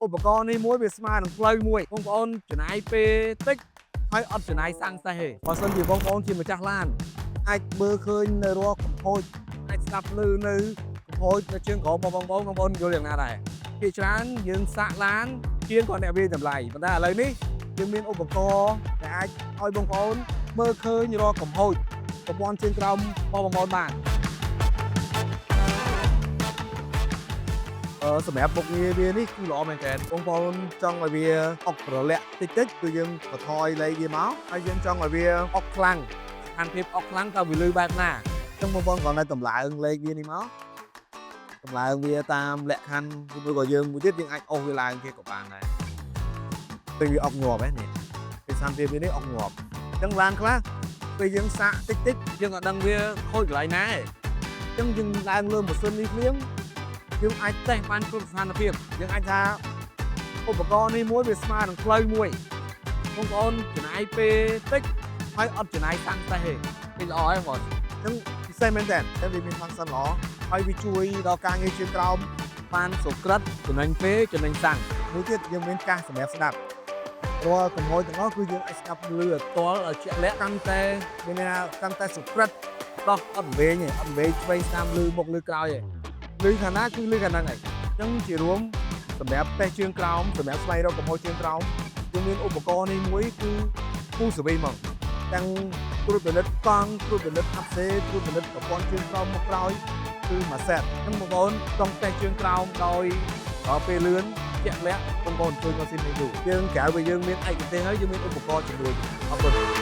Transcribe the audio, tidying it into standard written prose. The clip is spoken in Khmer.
ឧបករណ៍នេះមួយវាស្មើនឹងផ្លូវមួយបងប្អូនចំណាយពេលតិចហើយអត់ចំណាយសាំងសេះទេបើសិនជាបងប្អូនជាម្ចាស់ឡានអាចមើលឃើញនៅរាល់កំហូចអាចស្ដាប់ឮនៅកំហូចនៅជើងក្រោមរបស់បងប្អូនបងប្អូនយល់យ៉ាងណាដែរភាគច្រើនយើងសាកឡានជាងគាត់អ្នកវាយតម្លៃប៉ុន្តែឥឡូវនេះយើងមានឧបករណ៍ដែលអាចឲ្យបងប្អូនមើលឃើញរាល់កំហូចប្រព័ន្ធជើងក្រោមរបស់បងប្អូនបាន សម្រាប់មុខងារវានេះគឺល្អមែនទែនបងប្អូនចង់ឲ្យវាអុកប្រលាក់តិចតិចគឺយើងបន្ថយលេខវាមកហើយយើងចង់ឲ្យវាអុកខ្លាំងស្ថានភាពអុកខ្លាំងតើវាលឺបែបណាអញ្ចឹងបងប្អូនគ្រាន់តែតម្លើងលេខវានេះមកតម្លើងវាតាមលក្ខខណ្ឌឬក៏យើងមួយទៀតយើងអាចអូសវាឡើងគេក៏បានដែរពេលវាអុកងាប់ហ្នឹងនេះពេលស្ថានភាពវានេះអុកងាប់អញ្ចឹងឡានខ្លះពេលយើងសាកតិចតិចយើងអត់ដឹងវាខូចកន្លែងណាទេអញ្ចឹងយើងឡើងលើម៉ាស៊ីននេះភ្លាម យើងអាចតេស្តបានគ្រប់ស្ថានភាពយើងអាចថាឧបករណ៍នេះមួយវាស្មើនឹងផ្លូវមួយបងប្អូនចំណាយពេលតិចហើយអត់ចំណាយសាំងសេះទេពេលល្អហើយបងអញ្ចឹងពិសេសមែនតើតែវាមាន function ល្អហើយវាជួយដល់ការងារជើងក្រោមបានសុក្រិតចំណេញពេលចំណេញសាំងមួយទៀតយើងមានកាសសម្រាប់ស្ដាប់រាល់កំហុសទាំងអស់គឺយើងអាចស្ដាប់ឮឲ្យតល់ឲ្យជាក់លាក់កាន់តែមានន័យថាកាន់តែសុក្រិតដោះអត់វែងទេអត់វែងឆ្វេងស្ដាំឮមុខឮក្រោយទេ លឺខាងណាគឺលឺខាងហ្នឹងហើយអញ្ចឹងជារួមសម្រាប់តេស្តជើងក្រោមសម្រាប់ស្វែងរកកំហុសជើងក្រោមយើងមានឧបករណ៍នេះមួយគឺ full service ហ្មងទាំងត្រួតពិនិត្យកង់ត្រួតពិនិត្យអាប់សេត្រួតពិនិត្យប្រព័ន្ធជើងក្រោមមកក្រោយគឺមួយ set អញ្ចឹងបងប្អូនចង់តេស្តជើងក្រោមដោយដល់ពេលលឿនជាក់លាក់បងប្អូនជួយមកស៊ីមនេះយូរយើងក្រៅពីយើងមានឯកទេសហើយយើងមានឧបករណ៍ជំនួយអរគុណ។